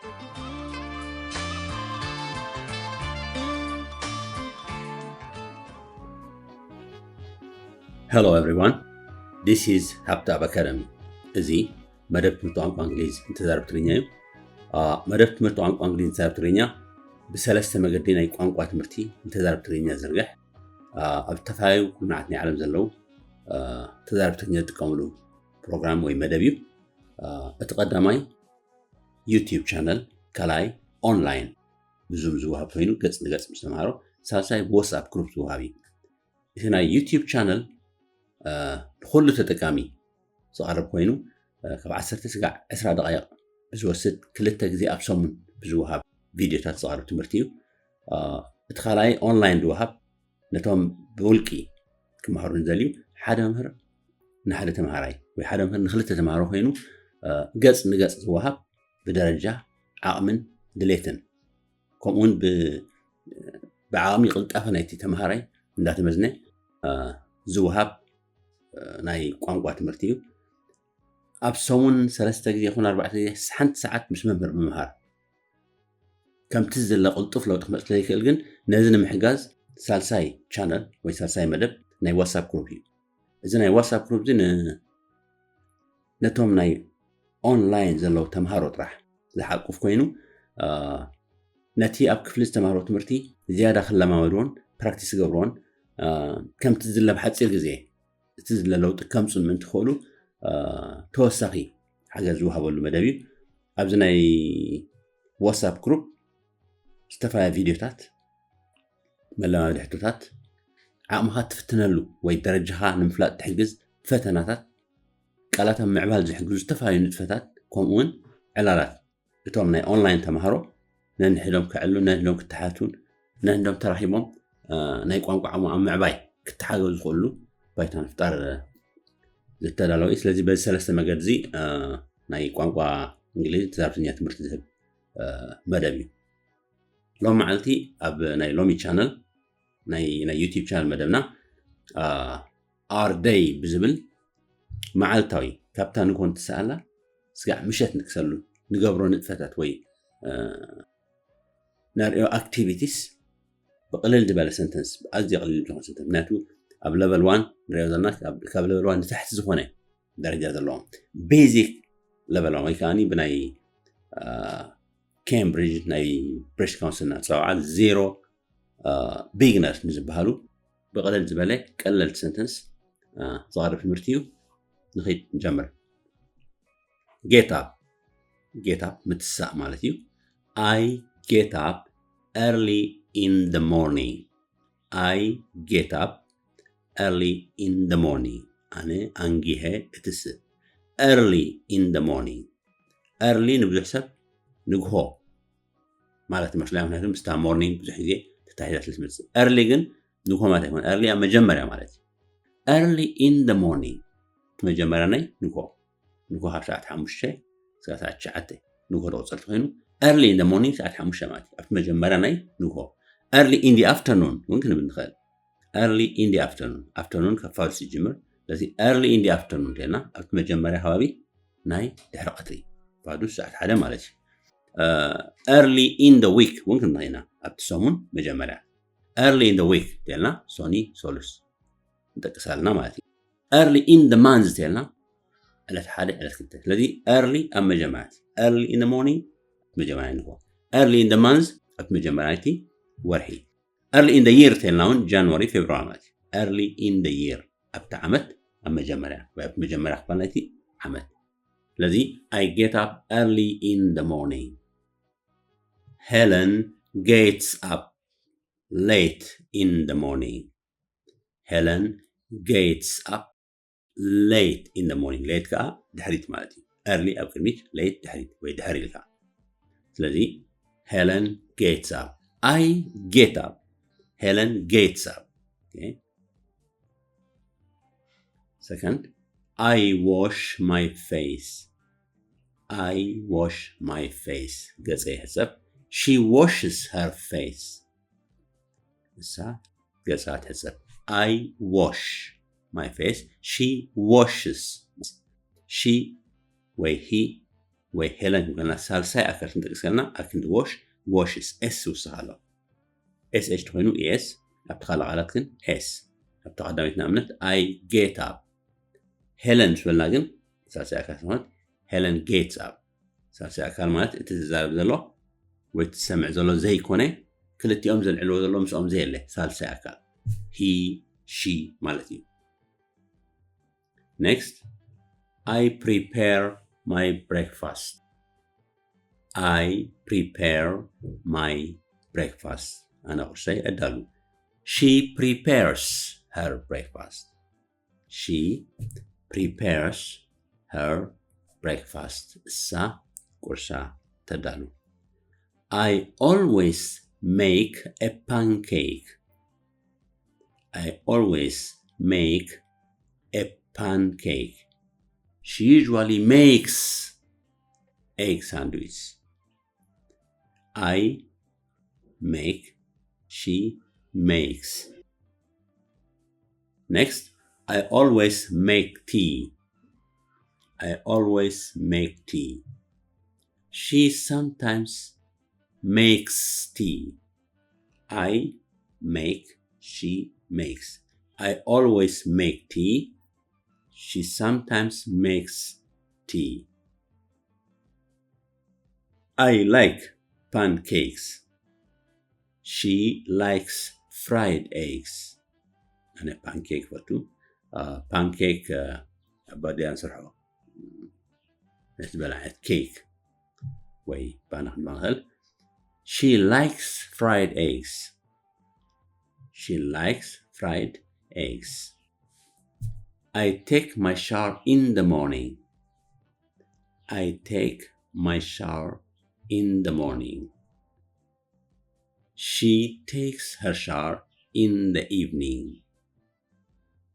Hello everyone, this is ሃብተኣብ ኣካዳሚ። እዚ መደብ ትምህርቲ ቋንቋ እንግሊዝ ንተዛረብቲ ትግርኛ እዩ። መደብ ትምህርቲ ቋንቋ እንግሊዝ ንተዛረብቲ ትግርኛ ብሰለስተ መገዲ ናይ ቋንቋ ትምህርቲ ንተዛረብቲ ትግርኛ ዝርግሕ፣ ኣብ ዝተፈላለዩ ኩርናዓት ናይ ዓለም ዘለዉ ተዛረብቲ ትግርኛ ዝጥቀምሉ ፕሮግራም ወይ መደብ እዩ። እቲ ቀዳማይ ዩቲዩብ ቻነል፣ ካልኣይ ኦንላይን ብዙም ዝወሃብ ኮይኑ ገጽ ንገጽ ምስ ተምሃሮ፣ ሳልሳይ ብዋትስኣፕ ግሩፕ ዝወሃብ እዩ። እቲ ናይ ዩቲዩብ ቻነል ንኩሉ ተጠቃሚ ዝቐርብ ኮይኑ፣ ካብ ዓሰርተ ስጋዕ ዕስራ ደቓይቕ ብዝወስድ ክልተ ግዜ ኣብ ሰሙን ብዝወሃብ ቪድዮታት ዝቐርብ ትምህርቲ እዩ። እቲ ካልኣይ ኦንላይን ዝወሃብ ነቶም ብውልቂ ክመሃሩ ንደልዩ ሓደ መምህር ንሓደ ተምሃራይ ወይ ሓደ መምህር ንክልተ ተምሃሮ ኮይኑ ገጽ ንገጽ ዝወሃብ ብደረጃ ዓቕምን ድሌትን ከምኡውን ብዓቕሚ ቅልጣፈ ናይቲ ተምሃራይ እንዳተመዝነ ዝወሃብ ናይ ቋንቋ ትምህርቲ እዩ። ኣብ ሰሙን ሰለስተ ግዜ ይኹን ኣርባዕተ ግዜ ሓንቲ ሰዓት ምስ መምህር ምምሃር ከምቲ ዝድለ ቅልጡፍ ለውጢ ክመፅእ ስለይክእል ግን ነዚ ንምሕጋዝ ሳልሳይ ቻነል ወይ ሳልሳይ መደብ ናይ ዋትስኣፕ ግሩፕ እዩ። እዚ ናይ ዋትስኣፕ ግሩፕ እዚ ነቶም ናይ ኦንላይን ዘለዉ ተምሃሮ ጥራሕ ዝሓቁፍ ኮይኑ ነቲ ኣብ ክፍሊ ዝተምሃሮ ትምህርቲ ዝያዳ ክለማመድዎን ፕራክቲስ ዝገብርዎን ከምቲ ዝድለ ብሓፂር ግዜ እቲ ዝድለ ለውጢ ከምፁ ምእንቲ ክኽእሉ ተወሳኺ ሓገዝ ዝወሃበሉ መደብ እዩ። ኣብዚ ናይ ዋትስኣፕ ግሩፕ ዝተፈላለዩ ቪድዮታት፣ መለማመዲ ሕቶታት፣ ዓቕምኻ ትፍትነሉ ወይ ደረጃኻ ንምፍላጥ ትሕግዝ ፈተናታት፣ ቃላት ኣብ ምዕባል ዝሕግዙ ዝተፈላለዩ ንጥፈታት ከምኡውን ዕላላት እቶም ናይ ኦንላይን ተምሃሮ ነንሕዶም ክዕሉ ነንሕዶም ክተሓቱን ነንሕዶም ተራኺቦም ናይ ቋንቋ ዓቕሞም ኣብ ምዕባይ ክተሓገዙ ዝኽእሉ ባይታ ምፍጣር ዝተዳለወ እዩ። ስለዚ በዚ ሰለስተ መገዲ እዚ ናይ ቋንቋ እንግሊዝ ተዛርብትኛ ትምህርቲ ዝህብ መደብ እዩ። ሎም መዓልቲ ኣብ ናይ ሎሚ ቻነል ናይ ናይ ዩቲዩብ ቻነል መደብና ኣር ደይ ብዝብል መዓልታዊ ካብታ ንግሆ እንትሰኣላ ስጋዕ ምሸት ንክሰሉ ንገብሮ ንጥፈታት ወይ ነርእዮ ኣክቲቪቲስ ብቕልል ዝበለ ሰንተንስ ኣዝየ ቅልል ዝኾነ ሰንተንስ ምክንያቱ ኣብ ለቨል ዋን ንሪኦ ዘለና ካብ ለቨል ዋን ንታሕቲ ዝኾነ ደረጃ ዘለዎም ቤዚክ ለቨል ዋን ወይ ከዓ ብናይ ኬምብሪጅ ናይ ብሪቲሽ ካውንስል ናፀዋዓ ዜሮ ቢግነር ንዝበሃሉ ብቐለል ዝበለ ቀለልቲ ሰንተንስ ዝቐርብ ትምህርቲ እዩ። ንኸይድ ንጀምር። ጌት ኣፕ፣ ጌት ኣፕ ምትሳእ ማለት እዩ። I get up early in the morning. I get up early in the morning. ኣነ ኣንጊሀ እትስእ። Early in the morning. Early ንብዙሕ ሰብ ንግሆ ማለት ይመስለያ ምክንያቱ ምስታ ሞርኒንግ ብዙሕ ግዜ ተታሒዛ ስለ ትመፅእ። Early ግን ንግሆ ማለት ኣይኮነ። Early ኣብ መጀመርያ ማለት እዩ። Early in the morning መጀመርያ ናይ ንግሆ ንግሆ ካብ ሰዓት ሓሙሽተ ስጋዕ ሰዓት ትሽዓተ ንግሆ ተቆፀር ተኮይኑ early in the morning ሰዓት ሓሙሽተ ማለት እዩ። ኣብቲ መጀመርያ ናይ ንግሆ early in the afternoon እውን ክንብል ንኽእል። Early in the afternoon afternoon ካብ ፋዱስ ይጅምር። ስለዚ early in the afternoon እንተልና ኣብቲ መጀመርያ ከባቢ ናይ ድሕሪ ቀትሪ ፋዱስ ሰዓት ሓደ ማለት እዩ። Early in the week እውን ክንብል ኢና ኣብቲ ሰሙን መጀመርያ early in the week እንተልና ሶኒ ሰሉስ ንጠቅስ ኣለና ማለት እዩ። Early in the month እንተልና ዕለት ሓደ ዕለት ክልተ ስለዚ early ኣብ መጀመርያ early in the morning መጀመርያ ንግሆ early in the month ኣብቲ መጀመርያ ናይቲ ወርሒ early in the year እንተልና እውን ጃንዋሪ ፌብርዋሪ ማለት እዩ። Early in the year ኣብቲ ዓመት ኣብ መጀመርያ ወይ ኣብቲ መጀመርያ ክፋል ናይቲ ዓመት ስለዚ I get up early in the morning. Helen gets up late in the morning. Helen gets up late in the morning. Late ከዓ ድሕሪት ማለት እዩ። Early ኣብ ቅድሚት late ድሕሪት ወይ ድሕሪ ኢልካ። ስለዚ Helen gets up. I get up. Helen gets up. Okay. Second, I wash my face. I wash my face. ገፀ ይሕፀብ። She washes her face. እሳ ገፃ ትሕፀብ። I wash my face. She washes. She ወይ he ወይ ሄለን ክብለና ሳልሳይ ኣካል ክንጠቅስ ከለና ኣክንዲ ዎሽ፣ ዎሽስ ኤስ ይውስኽ ኣሎ። ኤስ ኤች ተኮይኑ ኤስ፣ ኣብቲ ካልእ ቃላት ግን ኤስ። ኣብታ ቀዳመይቲ ንኣብነት I get up። ሄለን ምስ በልና ግን ሳልሳይ ኣካል ዝኾነት ሄለን ጌትስ ኣፕ። ሳልሳይ ኣካል ማለት እቲ ዝዛረብ ዘሎ ወይ እቲ ዝሰምዕ ዘሎ ዘይኮነ፣ ክልቲኦም ዘልዕልዎ ዘሎ ምስኦም ዘየለ ሳልሳይ ኣካል ሂ ሺ ማለት እዩ። Next, I prepare my breakfast. I prepare my breakfast. ኣነ ቁርሰይ ኣዳሉ። She prepares her breakfast. She prepares her breakfast. እሳ ቁርሳ ተዳሉ። I always make a pancake. I always make a pancake. She usually makes egg sandwich. I make, she makes. Next, I always make tea. I always make tea. She sometimes makes tea. I make, she makes. I always make tea. She sometimes makes tea. I like pancakes. She likes fried eggs. ኣነ ፓንኬክ ፈቱ። ፓንኬክ ኣባዲያ ንሰርሖ ነቲ በላዓት ኬክ ወይ ባና ክንበሃል። She likes fried eggs. She likes fried eggs. I take my shower in the morning. I take my shower in the morning. She takes her shower in the evening.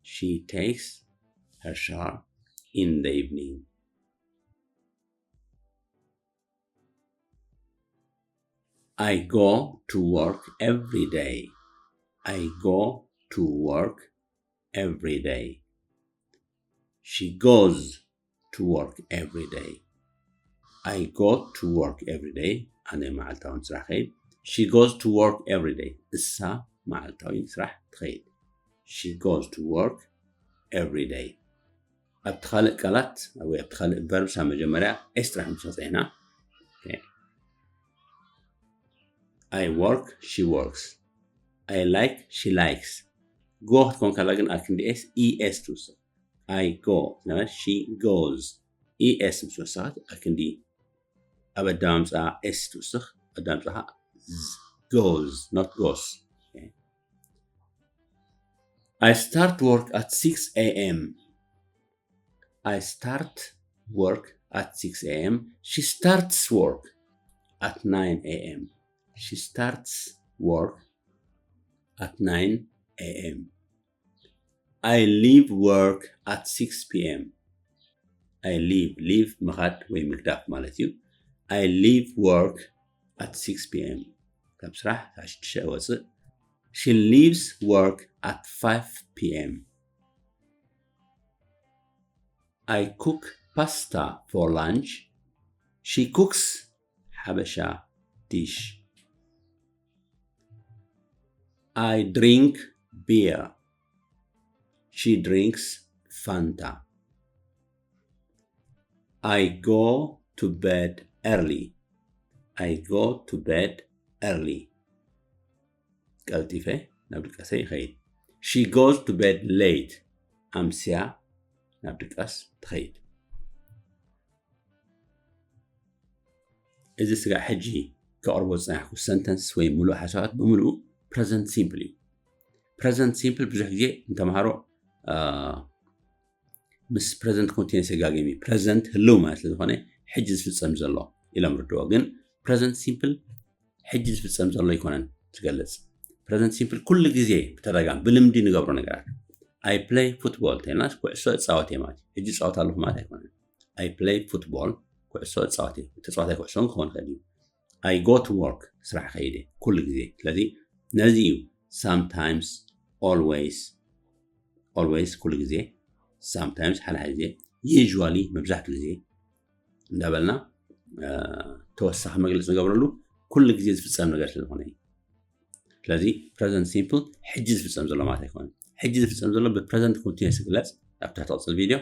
She takes her shower in the evening. I go to work every day. I go to work every day. She goes to work every day. I go to work every day. ኣነ መዓልታዊ ስራሕ ኸይድ። She goes to work every day. እሳ መዓልታዊ ስራሕ ትኸይድ። She goes to work every day. ኣብቲ ካልእ ቃላት ወይ ኣብቲ ካልእ ቨርብስ ኣብ መጀመርያ ኤስ ጥራሕ ምስ ጸሒና። I work, she works. I like, she likes. ጎ ክትኮን ከላ ግን ኣክንዲ ኤስ ኢ ኤስ ትውስኽ። I go ዝነበረ she goes። ኢ ኤስ ምስ ወሰኸት ኣክንዲ ኣብ ኣዳምፃ ኤስ ትውስኽ። ኣዳምፃ goes, not goes. I start work at six a.m. I start work at six a.m. She starts work at nine a.m. She starts work at nine a.m. I leave work at six p.m. I leave, leave ምኻድ ወይ ምግዳፍ ማለት እዩ። I leave work at six p.m. ካብ ስራሕ ካብ ሽዱሽተ እወፅእ። She leaves work at five p.m. I cook pasta for lunch. She cooks ሓበሻ dish. I drink beer. She drinks Fanta. I go to bed early. I go to bed early. ቀልጢፈ ናብ ድቃሰ ይኸይድ። She goes to bed late. ኣምስያ ናብ ድቃስ ትኸይድ። እዚ ስጋዕ ሕጂ ከቕርቦ ዝጸናሕኩ ሰንተንስ ወይ ምሉእ ሓሳባት ብምሉኡ ፕረዘንት ሲምፕል እዩ። ፕረዘንት ሲምፕል ብዙሕ ግዜ ንተምሃሮ ምስ ፕረዘንት ኮንቲኒስ የጋግም እዩ። ፕረዘንት ህልው ማለት ስለዝኾነ ሕጂ ዝፍጸም ዘሎ ኢሎም ርድዎ። ግን ፕረዘንት ሲምፕል ሕጂ ዝፍጸም ዘሎ ኣይኮነን ዝገልጽ። ፕረዘንት ሲምፕል ኩሉ ግዜ ብተደጋጋሚ ብልምዲ ንገብሮ ነገራት። I play football እንተኢልና ኩዕሶ እጻወት እየ ማለት እዩ። ሕጂ እጻወት ኣለኹ ማለት ኣይኮነን። I play football ኩዕሶ እጻወት እየ። ተጻዋታይ ኩዕሶ እውን ክኸውን ይኽእል እዩ። I go to work ስራሕ ከይደ ኩሉ ግዜ። ስለዚ ነዚ እዩ sometimes, always, always ኩሉ ግዜ፣ sometimes ሓደ ሓደ ግዜ፣ usually መብዛሕትኡ ግዜ እንዳበልና ተወሳኺ መግለፂ ንገብረሉ ኩሉ ግዜ ዝፍፀም ነገር ስለዝኾነ እዩ። ስለዚ present simple ሕጂ ዝፍፀም ዘሎ ማለት ኣይኮነን። ሕጂ ዝፍፀም ዘሎ ብ present continuous ይግለፅ። ኣብ ትሕቲ ቅፅል ቪድዮ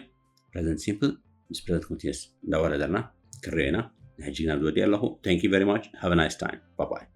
present simple ምስ present continuous እንዳወዳደርና ክንሪኦ ኢና። ንሕጂ ግን ኣብዚ ወዲአ ኣለኹ። Thank you very much, have a nice time, bye bye።